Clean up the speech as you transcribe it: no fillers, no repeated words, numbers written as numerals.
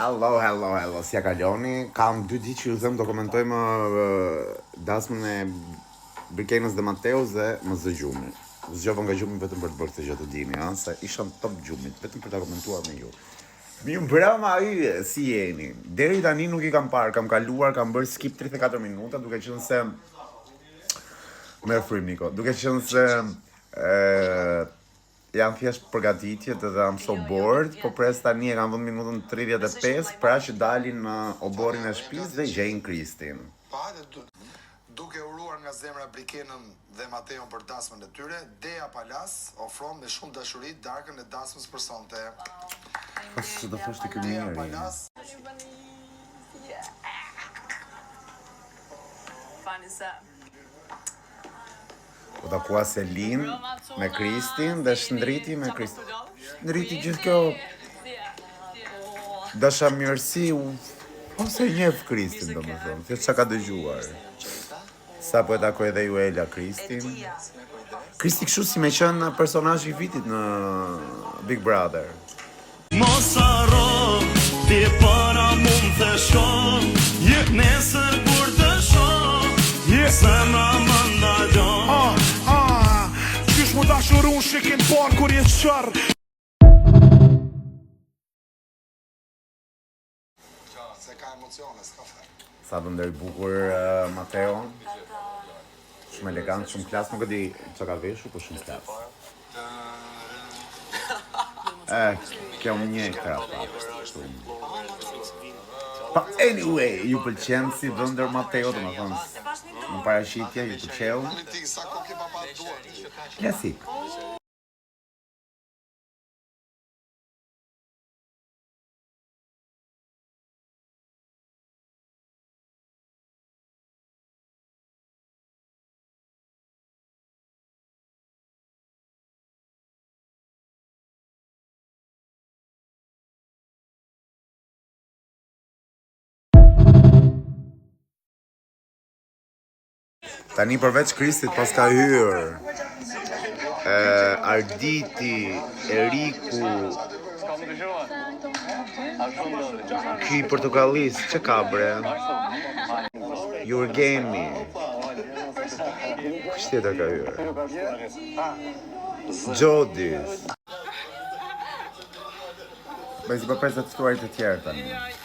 Hello, hello, hello, si ja kaloni? Kam dy ditë që ju them do komentojmë dasmën e Brikenës dhe Mateos dhe më zë gjumi. U zgjova nga gjumi vetëm për të bërë këtë gjë të dini, ëh, se isha në top gjumit, vetëm për ta komentuar me ju. Mirëmbrëma yje, si jeni? Deri tani nuk i kam parë, kam kaluar, kam bërë skip 34 minuta, duke qenë se Merr frymë Niko, duke qenë se ë Janë thjesht përgatitjet dhe I'm so bored, po pres tani e kam vënë minutën 35, pra që dalin në oborrin e shtëpisë dhe gjejnë Kristin. Po hajde duke uruar nga zemra Brikenën dhe Mateon për dasmën e tyre, Dea Palace ofron me shumë dashuri darkën e dasmës për sonte. Po ç'do thoshte ky Dea njeri? Palace. U takua Selin me Kristin dhe shndriti me Kristin. Shndriti gjithë kjo dashamirësi u po s'e njeh Kristin domethënë, thjesht çka ka dëgjuar. Sapo e takoi edhe Juela Kristin. Kristi kështu si me qenë personazhi i vitit në Big Brother. Mos harro, ti e para mu më the shko yeah. Nesër kur të shoh yeah. Zemra më ndalon Ah, ah, qysh mu dashuru në shikim parë kur je qorr Se ka emocione, s'ka fare. Sa dhëndër i bukur uh, Mateo. Shumë elegant, shumë klas, nuk e di çka ka veshur, po shumë klas. Eh, kjo më një ka pak shumë. Pa, anyway, ju pëlqen si dhëndër Mateo, domethënë, në paraqitje ju pëlqeu. Ti sa kohë ke pa pa duart? Klasik. Tani përveç Kristit pas ka hyrë e, Arditi, Eriku, Ky i portokallis, që ka bre? Jurgeni. Kush tjetër ka hyrë? Xhodis. Mezi po pres të ftuarit të tjerë tani.